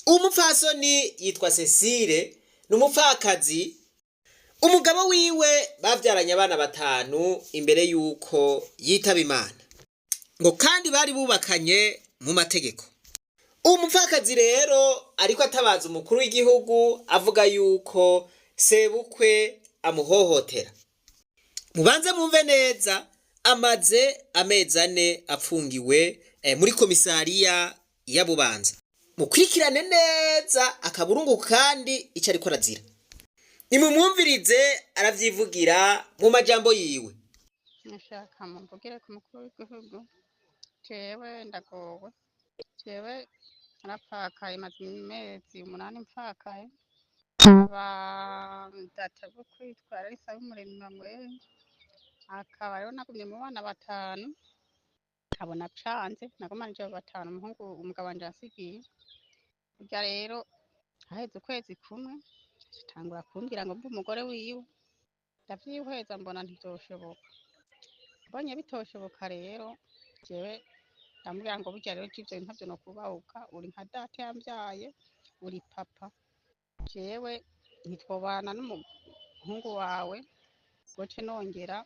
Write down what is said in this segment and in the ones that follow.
Umupfasoni yitwa Cecile, ni umupfakazi. Umugabo wiwe bavyaranye abana batanu imbere y'uko yitaba Imana, ngo kandi bari bubakanye mu mategeko. Uwo mupfakazi rero ariko atabaza umukuru w'igihugu, avuga yuko sebukwe amuhohotera. Mubanze mwumve neza, amaze amezi 4 apfungiwe muri komisariya ya Bubanza. Mukurikirane neza akaburungu kandi ico ariko arazira. Nimumwumvirize, aravyivugira mu majambo yiwe. Nashaka mumvugire ku mukuru w'igihugu. Jewe ndagowe, jewe narapfakaye, maze amezi 8 mpfakaye. Aba data bwo kwitwara ari Nsabimuremyi Emmanuel, akaba rero nagumye mu bana batanu, nkabona canze nagumanije abo batanu umuhungu umugabo wanje yansigiye. Burya rero haheze ukwezi kumwe atangura kumbwira ngo mbe umugore wiwe, ndavyihweza mbona ntivyoshoboka. Mbonye bitoshoboka rero, jewe ndamubwira ngo burya rero ivyo bintu ntavyo nokubahuka, uri nka data yambyaye, uri papa, jewe ntitwobana n'umuhungu wawe ngo ce nongera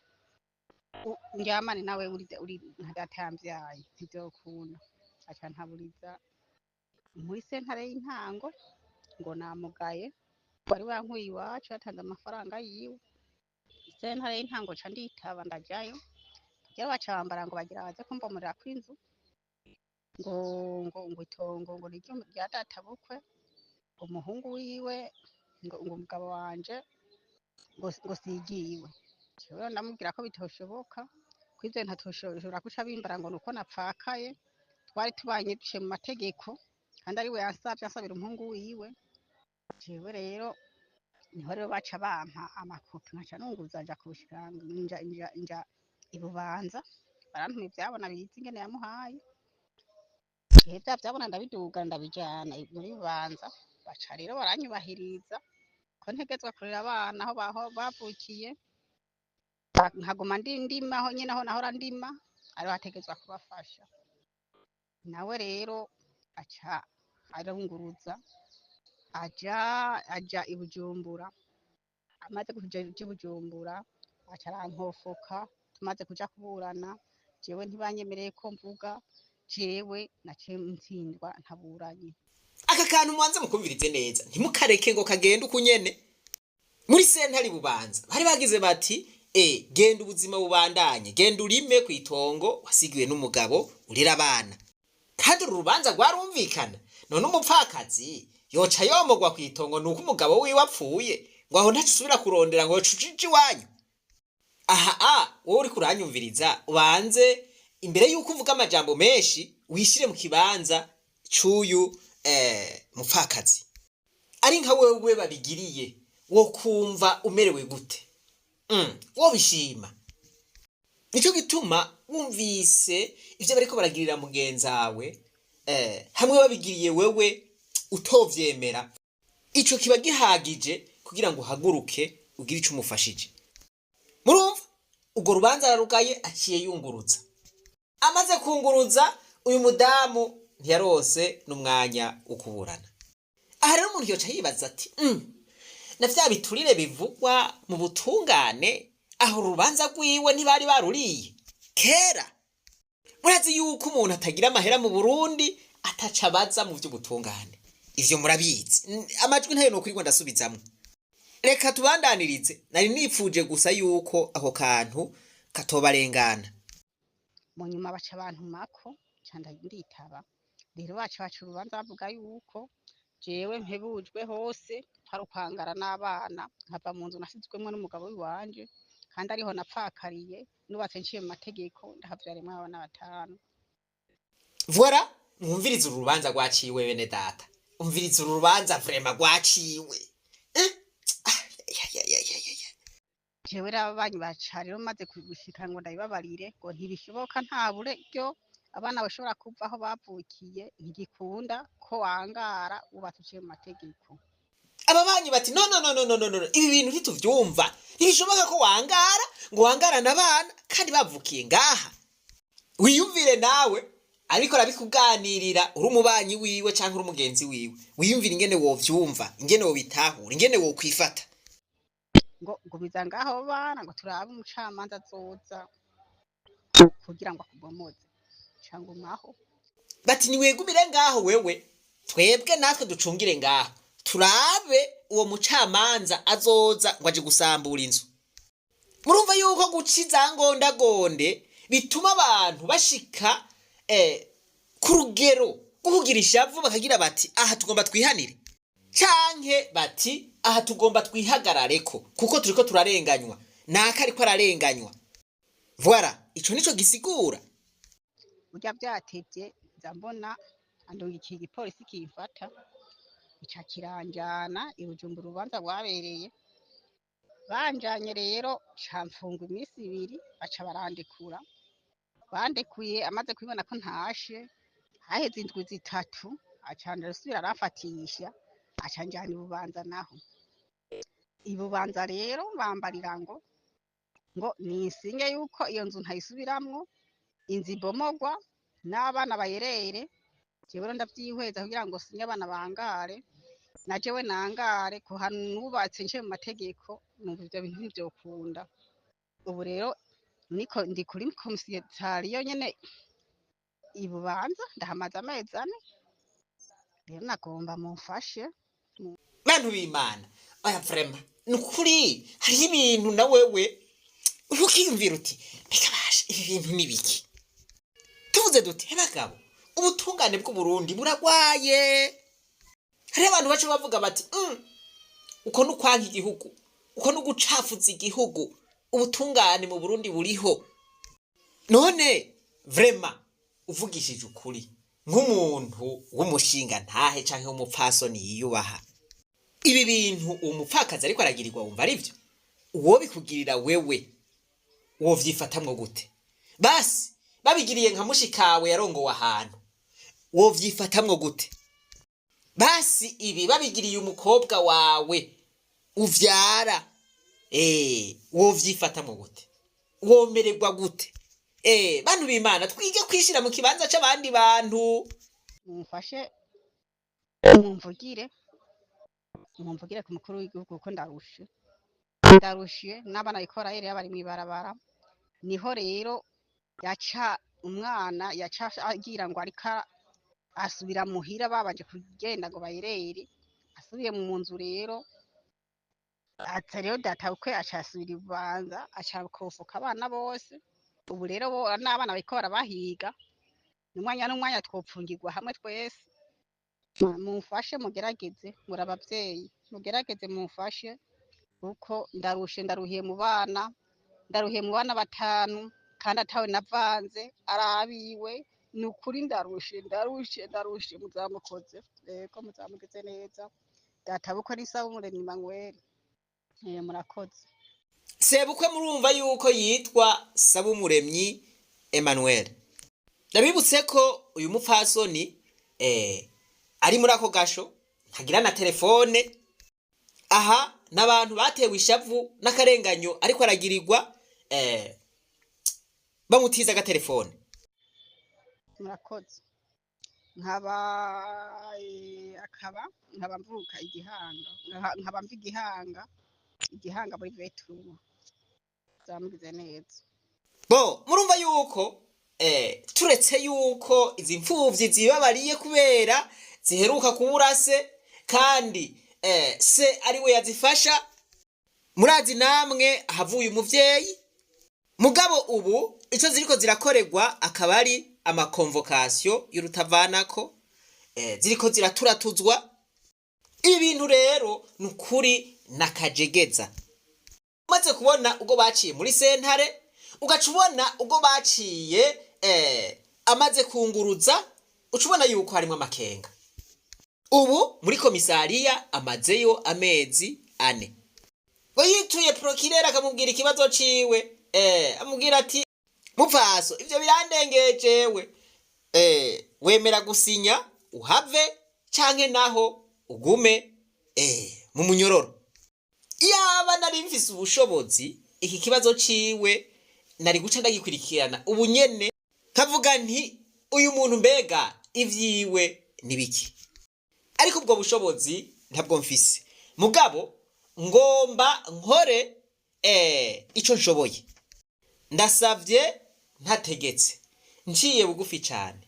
ndyamane nawe uri nka data yambyaye, ntivyokunda. Aca ntaburiza muri sentare y'intango ngo namugaye, wari wankuye iwacu yatanze amafaranga yiwe. Sentare y'intango ca nditaba, ndajayo. Kugira baca bambara ngo bagira baze kumbomorerako inzu, ngo itongo ngo niryo rya data bukwe, umuhungu wiwe, ngo umugabo wanje ngo sigiwe. Jewe ndamubwira ko bitoshoboka, ko ivyo ntatoshobora guca bimbara ngo nuko napfakaye, twari tubanye duciye mu mategeko, kandi ariwe yansavye ansabira umuhungu wiwe. Jewe rero niho rero baca bampa amakopi, nkaca nunguruza nja kubishikanga, nja i Bubanza, barantuma ivyabona bizi ingene yamuhaye. Ehe, vya vyabona ndabiduga ndabijana muri Bubanza, baca rero baranyubahiriza ko ntegezwa kurera abana aho baho bavukiye, nkaguma ndima aho nyene aho nahora ndima, ariho hategezwa kubafasha. Nawe rero aca arunguruza aja i Bujumbura. Amaze kuja i Bujumbura aca arankofoka. Tumaze kuja kuburana, jewe ntibanyemereye ko mvuga, jewe naciye ntsindwa ntaburanye. Aka kantu mubanze mukumvirize neza, ntimukareke ngo kagende uko nyene. Muri sentare Bubanza bari bagize bati: "Genda, ubuzima bubandanye, genda urime ku itongo wasigiwe n'umugabo, urera abana." Kandi uru rubanza rwarumvikana. None umupfakazi yoca yomogwa ku itongo nuko umugabo wiwe apfuye, ngo aho ntaco usubira kurondera, ngo yoca uja iwanyu? Aha wowe uriko uranyumviriza, ubanze imbere yuko uvuga amajambo menshi wishire mu kibanza c'uyu mupfakazi. Ari nka wewe babigiriye, wo kumva umerewe gute? Wo bishima? Nico gituma wumvise ivyo bariko baragirira mugenzawe, hamwe babigiriye wewe utovyemera, ico kiba gihagije kugira ngo uhaguruke ugire ico umufashije. Murumva urwo rubanza ararugaye, aciye yunguruza. Amaze kunguruza, uyu mudamu ntiyarose n'umwanya wo kuburana. Aha rero umuntu yoca yibaza ati: "Na vya biturire bivugwa mu butungane, aho urubanza rwiwe ntibari baruriye kera?" Murazi yuko umuntu atagira amahera mu Burundi ataca abaza mu vy'ubutungane, ivyo murabizi. Amajwi ntayo nokwirirwa ndasubizamwo, reka tubandanirize. Nari nifuje gusa yuko ako kantu katobarengana. Mu nyuma baca bantumako, nca nditaba. Rero baca baca urubanza bavuga yuko jewe mpebujwe hose, hari ukwangara n'abana, nkava mu nzu nasizwemwo n'umugabo wiwanje, kandi ariho napfakariye, nubatse nciye mu mategeko, ndahavyarimwo abana batanu. Voilà, mwumvirize uru rubanza rwaciwe. Bene data, umvirize uru rubanza vraiment rwaciwe. Ah, ya, ya, ya, ya, ya, ya. Jewe rero ababanyi baca rero maze gushika ngo ndabibabarire, ngo ntibishoboka, nta buryo abana bashobora kuva aho bavukiye, ntigikunda ko wangara wubatse uciye mu mategeko. Ababanyi bati: "No, no, no, no, no, no, no, ibi bintu ntituvyumva, ntibishoboka ko wangara, ngo wangarane abana kandi bavukiye ngaha." Wiyumvire nawe. Ariko arabikuganirira uri umubanyi wiwe canke uri umugenzi wiwe, wiyumvira ingene wovyumva, ingene wobitahura, ingene wokwifata. Ngo gumiza ngaho bana, ngo turabe umucamanza azoza kugira ngo akubomoze, ca ngumaho. Bati niwegumire ngaho wewe, twebwe natwe ducungire ngaho, turabe uwo mucamanza azoza ngo aje gusambura inzu. Murumva yuko guca izangondagonde bituma abantu bashika ku rugero rwo kugira ishavu, bakagira bati aha tugomba twihanire, canke bati aha tugomba twihagarareko kuko turiko turarenganywa, naka ariko ararenganywa. Voilà, ico nico gisigura. Burya vyatevye, nza mbona andungikiye igipolisi kimfata, ica kiranjana i Bujumbura urubanza rwabereye. Banjanye rero, ca mfungwa iminsi 2, baca barandekura. Bandekuye amaze kubibona ko ntashe, haheze indwi 3 aca arasubira aramfatisha, aca anjana i Bubanza. Naho i Bubanza rero bambarira ngo nisinge yuko iyo nzu ntayisubiramwo, inzu ibomogwa n'abana bayerere. Jewe rero ndavyihweza kugira ngo singe abana bangare, na jewe nangare ku hantu nubatse nce mu mategeko, numva ivyo bintu ntivyokunda. Ubu rero niko ndi kuri komisariya nyene i Bubanza, ndahamaze amezi 4. Rero nagomba mumfashe. Bantu b'Imana, oya, vraiment, ni ukuri hariho ibintu na wewe ukiyumvira uti mbega basha, ibi bintu ni biki? Tuvuze duti he bagabo, ubutungane bw'Uburundi buragwaye. Hariho abantu baca bavuga bati uko ni ukwanka igihugu, uko ni ugucafuza igihugu, ubutungane mu Burundi buriho? None vraiment, uvugishije ukuri, nk'umuntu w'umushinga ntahe canke w'umupfasoni yiyubaha, ibi bintu uwo mupfakazi ariko aragirirwa wumva ari byo? Uwo bikugirira wewe wovyifatamwo gute? Basi babigiriye nka mushikawe yarongowe ahantu, wovyifatamwo gute? Basi ibi babigiriye umukobwa wawe uvyara, wovyifatamwo gute? Womererwa gute? Bantu b'Imana, twige kwishira mu kibanza c'abandi bantu. Mumfashe, mumvugire, mumvugire ku mukuru w'igihugu, kuko ndarushe, ndarushe n'abana bariko barayerera bari mw'ibarabara. Niho rero yaca umwana yaca agira ngo ariko asubira muhira, babanje kugenda ngo bayerere, asubiye mu nzu rero aca rero databukwe aca asubira ibubanza, aca kofoka abana bose. Ubu rero bo n'abana bariko barabahiga, n'umwanya n'umwanya twopfungirwa hamwe twese. Mumfashe, mugerageze, muri abavyeyi, mugerageze mumfashe kuko ndarushe, ndaruhiye mu bana, ndaruhiye mu bana batanu kandi atawe navanze, arabiwe. Ni ukuri ndarushe, ndarushe, ndarushe. Muzamukoze, yego, muzamugize neza. Databukwe ni Nsabumuremyi Emmanuel. Murakoze. Sebukwe murumva yuko yitwa Sabumuremyi Emmanuel. Ndabibutse ko uyu mupfasoni ari muri ako gasho, ntagira na telefone. Aha n'abantu batewe ishavu n'akarenganyo ariko aragirirwa, bamutiza agatelefone. Murakoze. Nkaba akaba nkaba mvuka Igihanga, nkaba mva Igihanga, Igihanga muri Veturu. Zamugize neza. Bo murumva yuko turetse yuko izi mfuvyi zibabariye kubera ziheruka kubura se, kandi se ari we yazifasha, murazi namwe ahavuye umuvyeyi. Mugabo ubu ico ziriko zirakorerwa akaba ari ama convocations y'urutavanako, ziriko ziraturatuzwa. Ibintu rero ni ukuri nakajegeza. Umaze kubona ubwo baciye muri sentare, ugaca ubona ubwo baciye amaze kunguruza, uca ubona yuko harimo amakenga. Ubu muri komisariya amazeyo amezi 4. Ngo yituye procureur akamubwira ikibazo ciwe, amubwira ati mupfaso, ivyo birandengeye jewe, wemera gusinya uhave canke naho ugume mu munyororo. Yaba nari mfise ubushobozi, iki kibazo ciwe nari guca ndagikurikirana ubu nyene, nkavuga nti Uyu muntu mbega ivyiwe ni biki? Ariko ubwo bushobozi ntabwo mfise, mugabo ngomba nkore ico nshoboye. Ndasavye ntategetse, nciye bugufi cyane,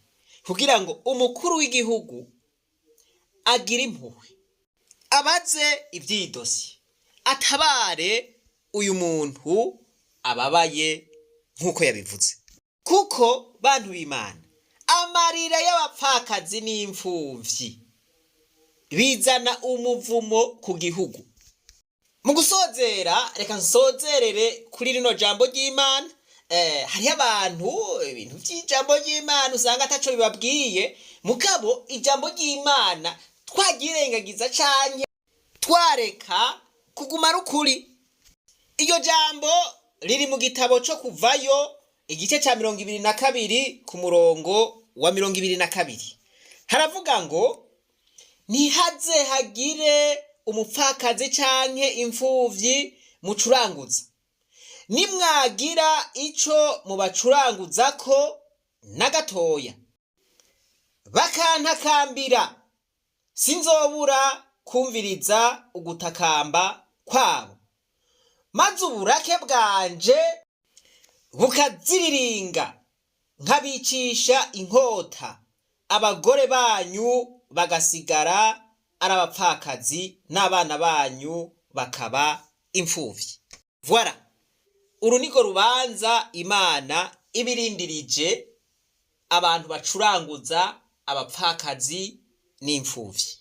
kugira ngo umukuru w'igihugu agire impuhwe, abaze ivy'iyi dosiye, atabare uyu muntu ababaye nk'uko yabivuze. Kuko bantu b'Imana, amarira y'abapfakazi n'imfuvyi bizana umuvumo ku gihugu. Mu gusozera, reka nsozerere kuri rino jambo ry'Imana. Hariho abantu ibintu by'ijambo ry'Imana usanga ataco bibabwiye, mugabo ijambo ry'Imana twagirengagiza canke twareka kuguma ari ukuri. Iryo jambo riri mu gitabo co Kuvayo, igice ca 22, ku murongo wa 22. Haravuga ngo: "Ntihaze hagire umupfakazi canke imfuvyi mucuranguza. Nimwagira ico mubacuranguzako na gatoya, bakantakambira, sinzobura kumviriza ugutakamba kwabo, maze uburake bwanje bukaziriringa, nkabicisha inkota, abagore banyu bagasigara ari abapfakazi, n'abana banyu bakaba imfuvyi." Voilà, uru niko rubanza Imana ibirindirije abantu bacuranguza abapfakazi n'imfuvyi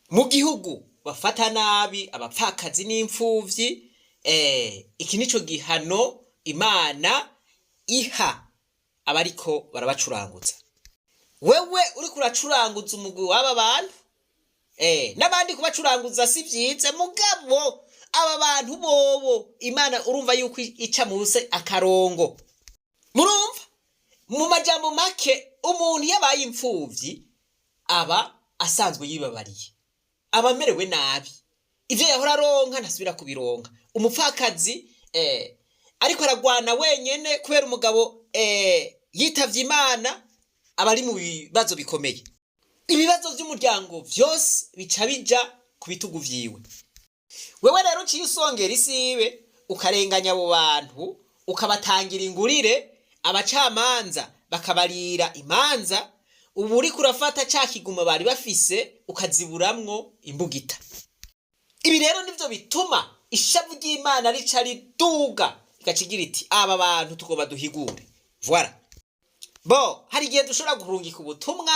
mu gihugu, bafata nabi abapfakazi n'imfuvyi. Iki nico gihano Imana iha abariko barabacuranguza. Wewe uriko uracuranguza umugwi w'aba bantu, n'abandi kubacuranguza si vyiza, mugabo aba bantu bobo Imana urumva yuko ica munsi akarongo. Murumva, mu majambo make, umuntu iyo abaye imfuvyi aba asanzwe yibabariye, aba amerewe nabi, ivyo yahora aronka ntasubira kubironka. Umupfakazi ariko aragwana wenyene kubera umugabo yitavye Imana, aba ari mu bibazo bikomeye. Ibibazo vy'umuryango vyose bica bija ku bitugu vyiwe. Wewe rero uciye usongera isibe, ukarenganya abo bantu, ukabatangira ingurire, abacamanza bakabarira imanza, ubu uriko urafata ca kiguma bari bafise ukaziburamwo imbugita. Ibi rero nivyo bituma ishavu ry'Imana rica riduga, igaca igira iti: "Aba bantu tugomba duhigure." Voilà. Bo hari igihe dushobora kurungika ubutumwa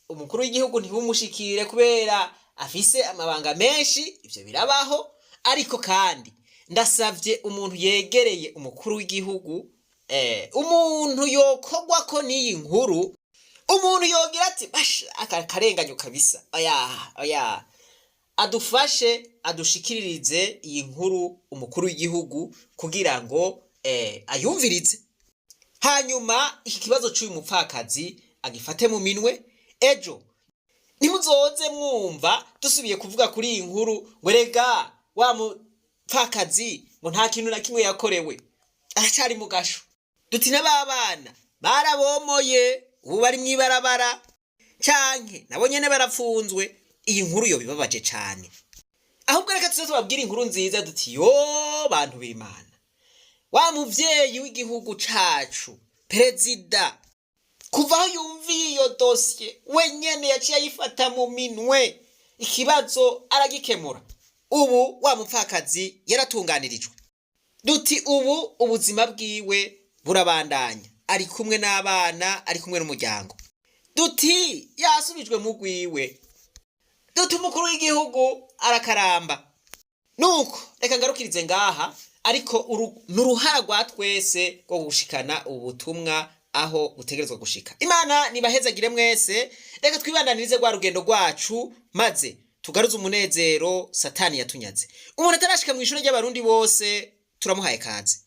umukuru w'igihugu ntibumushikire kubera afise amabanga menshi, ivyo birabaho. Ariko kandi ndasavye umuntu yegereye umukuru w'igihugu, umuntu yokogwako n'iyi nkuru, umuntu yogira ati: "Basha, aka karenganyo kabisa, oya oya", adufashe adushikiririze iyi nkuru umukuru w'igihugu kugira ngo ayumvirize, hanyuma iki kibazo c'uyu mupfakazi agifate mu minwe. Ejo ntimuzoze mwumva dusubiye kuvuga kuri iyi nkuru ngo: "Rega wa mupfakazi ngo nta kintu na kimwe yakorewe, aracari mu gasho." Duti: "N'ababana barabomoye, ubu bari mw'ibarabara, canke nabo nyene barapfunzwe." Iyi nkuru yo bibabaje cane. Ahubwo reka tuze tubabwire inkuru nziza, duti: "Yo bantu b'Imana, wa muvyeyi w'igihugu cacu perezida, kuva aho yumviye iyo dosiye, wenyene yaciye ayifata mu minwe, ikibazo aragikemura. Ubu wa mupfakazi yaratunganirijwe." Duti: "Ubu ubuzima bwiwe burabandanya, ari kumwe n'abana, ari kumwe n'umuryango." Duti: "Yasubijwe mu rwiwe." Duti: "Umukuru w'igihugu arakaramba." Nuko reka ngarukirize ngaha, ariko ni uruhara rwa twese rwo gushikana ubu butumwa aho butegerezwa gushika. Imana nibahezagire mwese. Reka twibandanirize rwa rugendo rwacu, maze tugaruze umunezero Satani yatunyaze. Umuntu atarashika mu ishuri ry'Abarundi bose, turamuhaye kaze.